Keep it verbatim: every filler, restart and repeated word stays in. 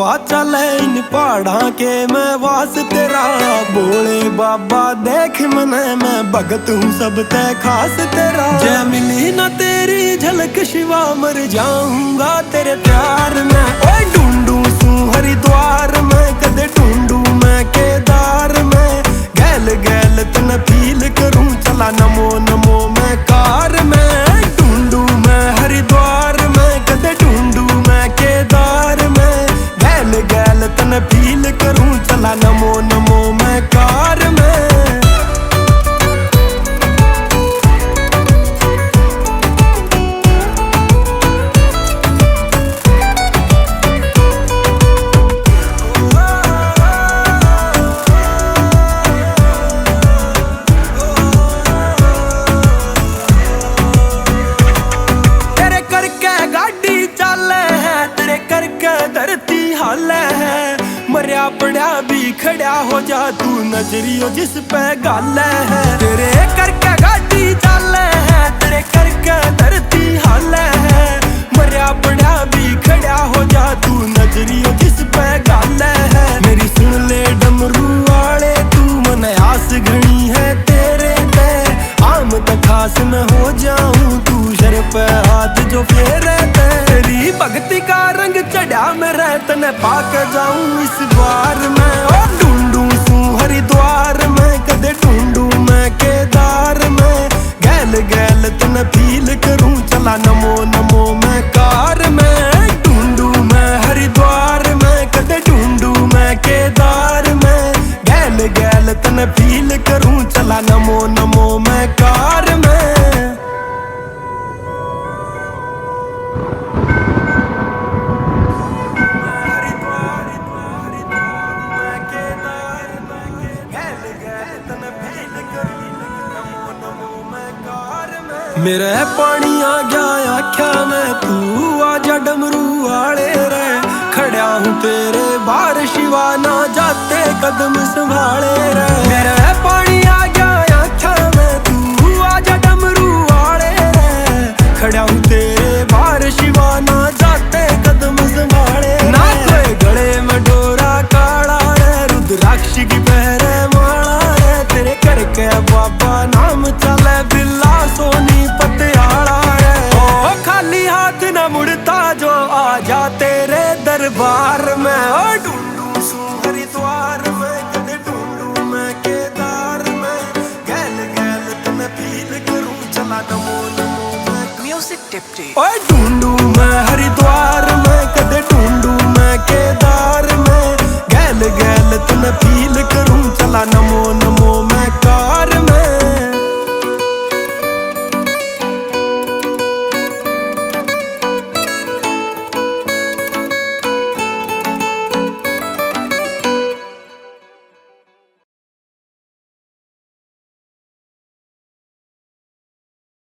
अच्छा ले इन पहाड़ां के मैं वास तेरा, भोले बाबा देख मने, मैं भगत हूँ सब तै खास तेरा। जै मिली ना तेरी झलक शिवा, मर जाऊंगा तेरे प्यार में। ओए ढूंढूं सूं हरिद्वार में, कदे ढूंढूं मैं केदार में। गैल गैल तन्ने feel करूं, चला नमो नमो मैं कार में। ढूंढूं मैं हरिद्वार में, कदे ढूंढूं मैं केदार में। गैल गैल तन्ने feel करूं, चला नमो नमो मैं कार में। तेरे करके गाड़ी चाले है, तेरे करके धरती हाले है। मरया पड़ा भी खड़ा हो जा तू, नजरियो जिस पे गाले है। तेरे करके गाड़ी चाले है, तेरे करके धरती हाले है। मरया पड़ा भी खड़ा हो जा तू, नजरियो जिस पे गाले है। मेरी सुन ले डमरू वाले, तू मने आस घणी है तेरे ते, आम तो खास मैं हो जाऊं, तू सर पे हाथ जो फेरे ते। तेरी भक्ति का रंग चढ़ा मेरे, तन्ने पाके जाऊं इस बार मैं। ओ ढूंढूं सूं हरिद्वार में, कदे ढूंढूं मैं केदार में। गैल गैल तन्ने feel करूं, चला नमो नमो मैं कार में। ढूंढूं मैं हरिद्वार में, कदे ढूंढूं मैं केदार में। गैल गैल तन्ने feel करूं, चला नमो नमो मैं कार में। मेरे पानी आ गया आख्या में, तू आजा डमरू वाले रे। खड़ा हूँ तेरे बार शिवा, ना जाते कदम संभाले रे। मेरे पानी आ गया आख्या में, तू आजा डमरू वाले रे। खड़ा हूँ तेरे बार शिवा, ना जाते कदम संभाले रे। ना कोई गले में डोरा काला रे, रुद्राक्ष की पहरे माला रे। तेरे करके बाबा नाम चले, बिल्ला सोनी पटियाला रे। ओ खाली हाथ ना मुड़ता जो, आ जा तेरे दरबार में। ओ ढूंढूं सूं हरिद्वार में, कदे ढूंढूं मैं केदार में। गैल गैल तन्ने feel करूं, चला नमो नमो मैं। Music Tiptee। ओए ढूंढूं मैं हरिद्वार में, कदे ढूंढूं मैं केदार में। गैल गैल तन्ने feel करूं, चला नमो नमो।